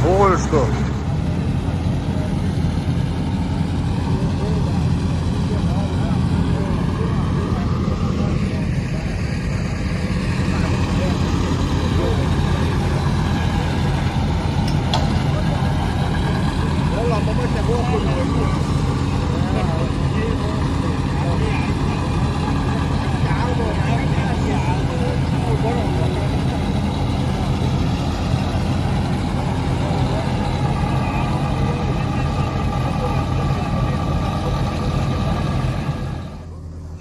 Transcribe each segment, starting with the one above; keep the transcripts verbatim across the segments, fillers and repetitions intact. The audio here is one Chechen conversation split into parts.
Oluştu.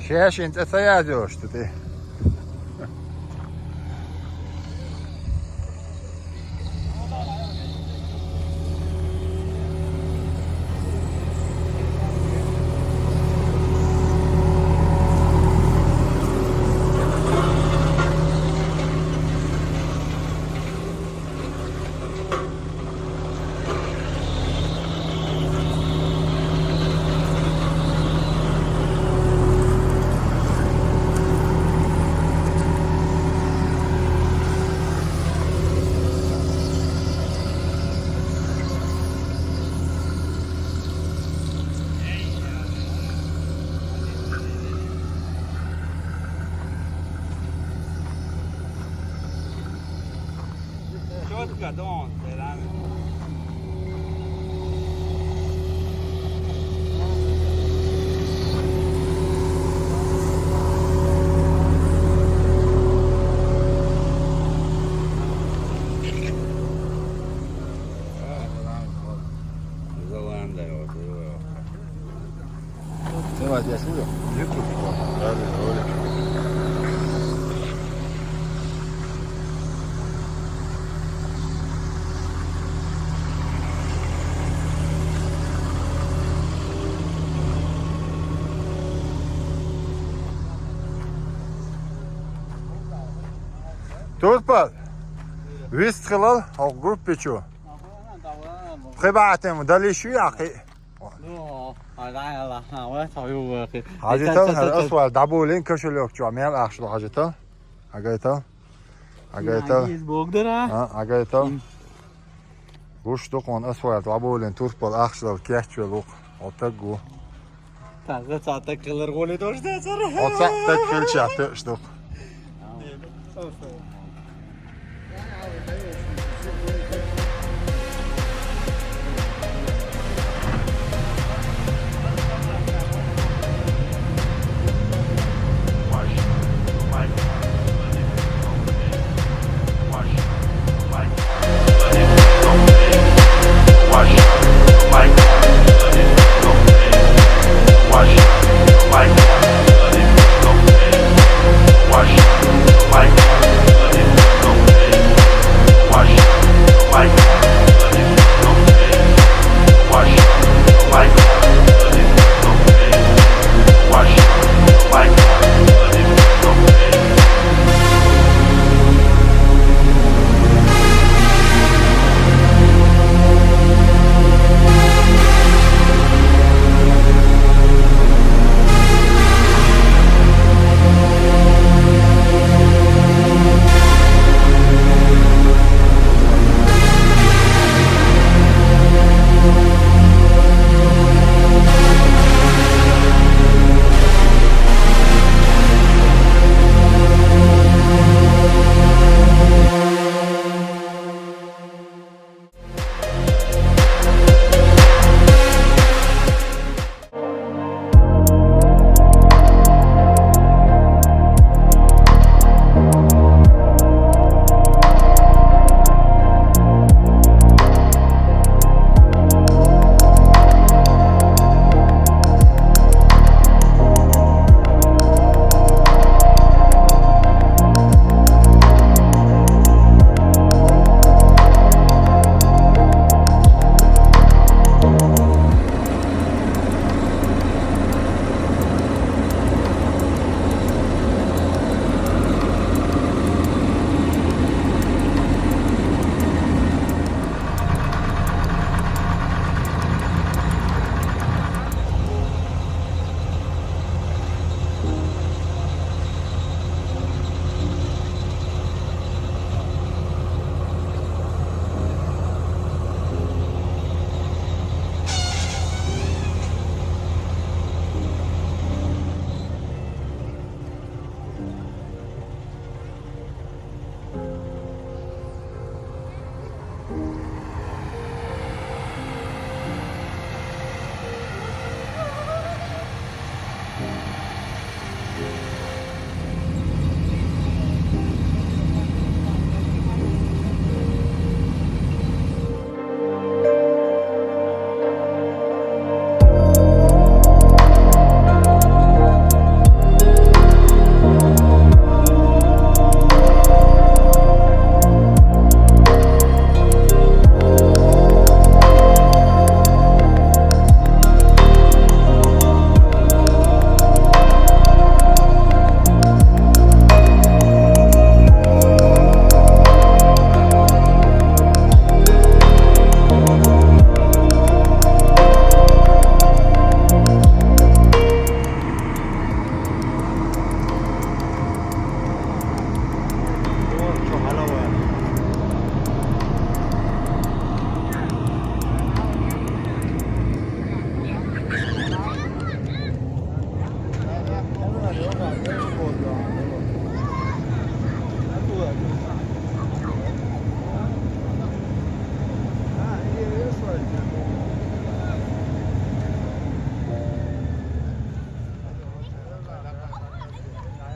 Шаьш инца ца язъеш ду те. Чётко, дон, ты рано. Зеландия, вот, и вот. Давай, я слушаю. Ютуб. Да, да, ролик. Турпал. Вист хилал, хьо группе чу. Пхи баӀ тема дали шу яхи. Ну, ай, ай, ай, ай, ай, ай, ай, ай. Хьажитал, хьажитал, хьажитал. Ас вар дӀаболин кошелёк чу, мел ахча ду хьажитал. Хьагайтал. Хьагайтал. Ай, из богдара. А, хьагайтал. Ин. Гуш ду хьона асфальт, дӀаболин турпал ахча дала кечвелла ву-кх. Хьо таг ву. Тагга цхьа таг хилар гӀоле дош дацара. Хьо цхьа таг хилча тоьаш ду-кх.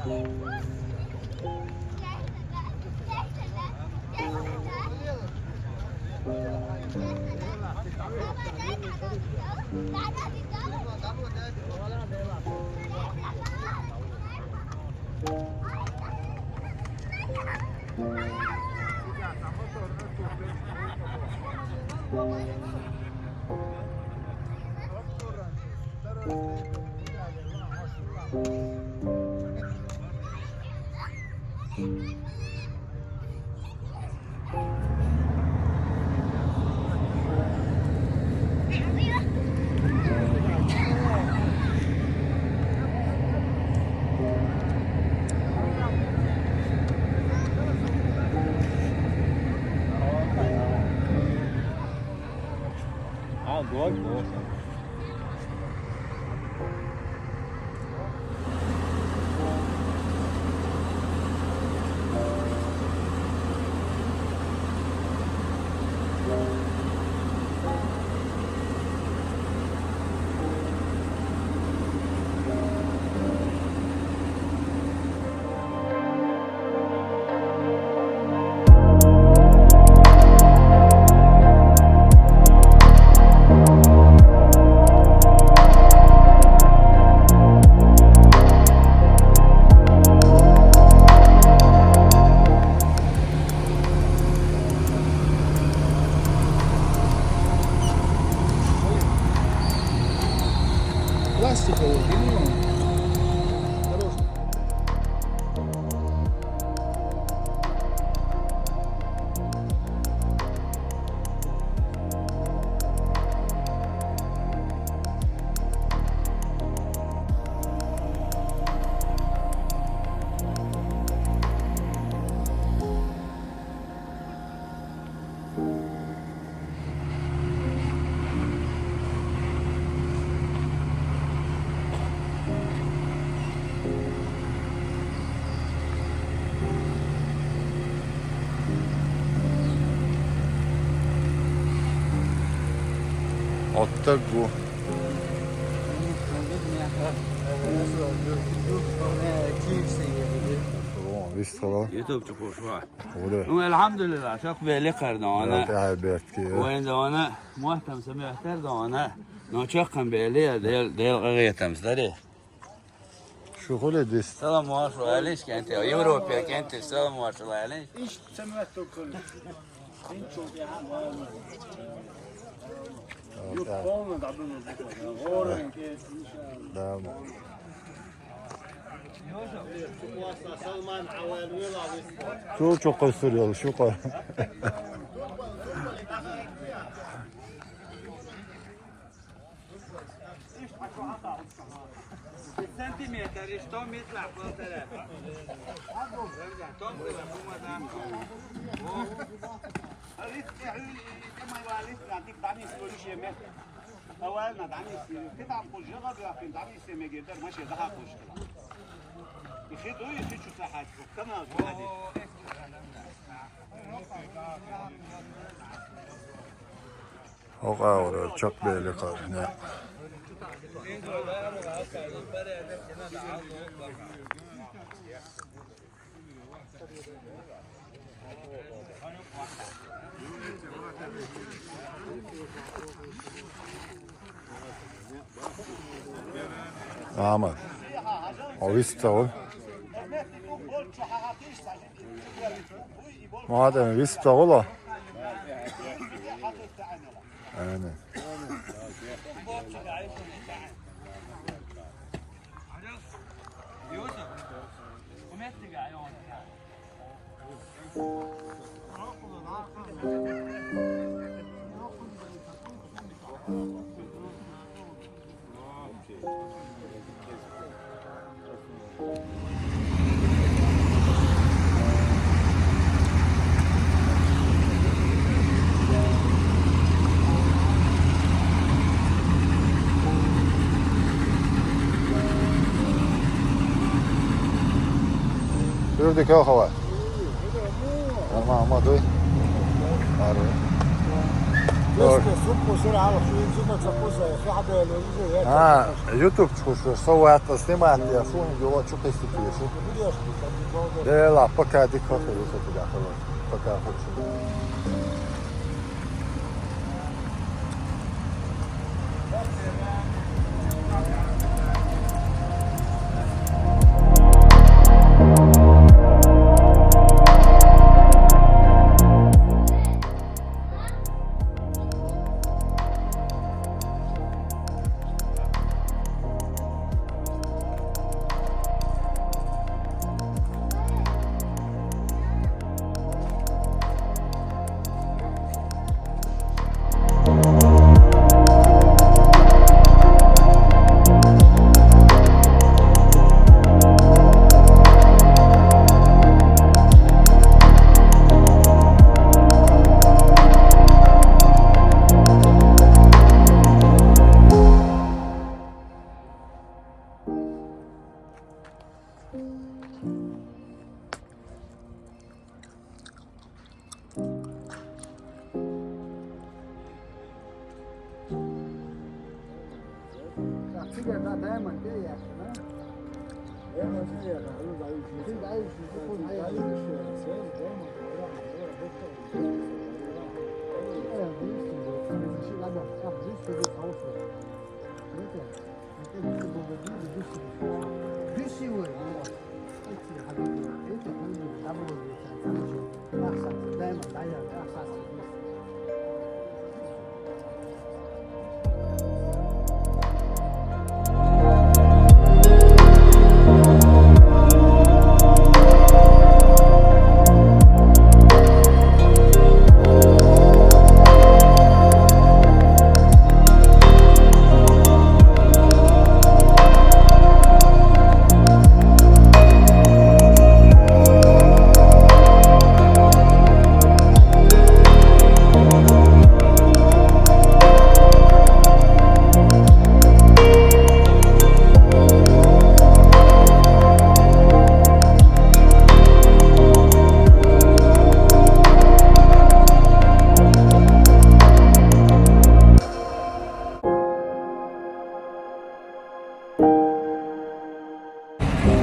Ah, gosto. Пластиковый, бельмо. Дорожка. Отто гу. Вист хала. Ютуб чукушва. Оле. Ну, альхамдулиллах, чакъ бели къардона. Алла берт ки. Вен дона, мугьтам семетер дона. Ну, чакъ бели, дел, дел къагъетам сдари. Шугъуле дис. Салам ва шугъуле алейш кенте. Европа кенте, салам ва шугъуле алейш. Иш цемет токол. Ин чо я. Юрт полно дабыл. Горен ке, иншалла. Да. Салман авал вела вис. Шу чо къасур ял, шу къа. Сантиметр, что метр, полтора. Том было, кумада. Рис, кема валис, на дик дани сторишеме. Авал на дани си. Кита пожала бла дани се мегер, маше да пожала. Ихи дуй, ихи чуса хат. Канал чуса. Окъ авра, чакъ бели къар, не. Ама. О, вист цавул. Мадам, вист цавул а? Айна. Юрдик, хава. Ама, ама, дуй. Ари. Просто супу сыра алых, шу инсука цапуса, шу хабе лозу, я. А, YouTube чухуш, со вата снимать, я шу инги ло чу кистити, шу. Будешь, как бы, долго. Да, ла, пока дикаха, я шу тебя, пока хочу.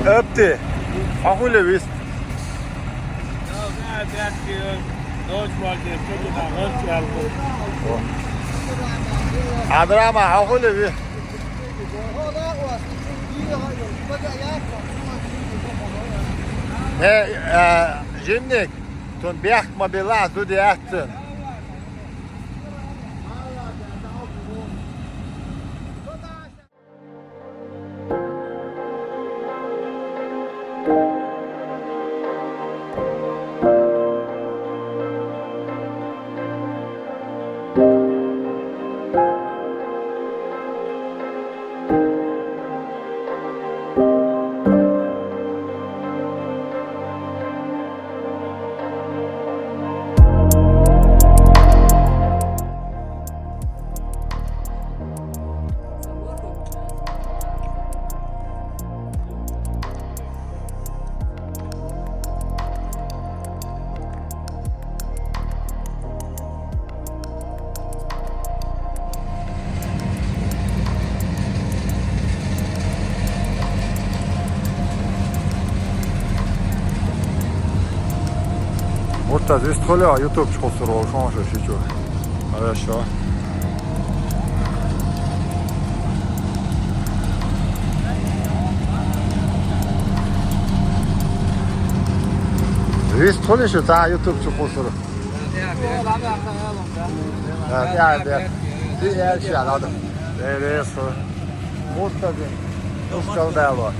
Эпти, ахули вис? Адрама, ахули ви? Э, э, жимник, тун бяхк ма била, зуди аттын. Муртаз, вистхули, а, YouTube чухусур вал, шон шо шичу. Хорошо. Вистхули шу ца YouTube чухусур. Ди, я, я. Ди, я, я, надо. Э, вес. Муртаз. Ускал дало.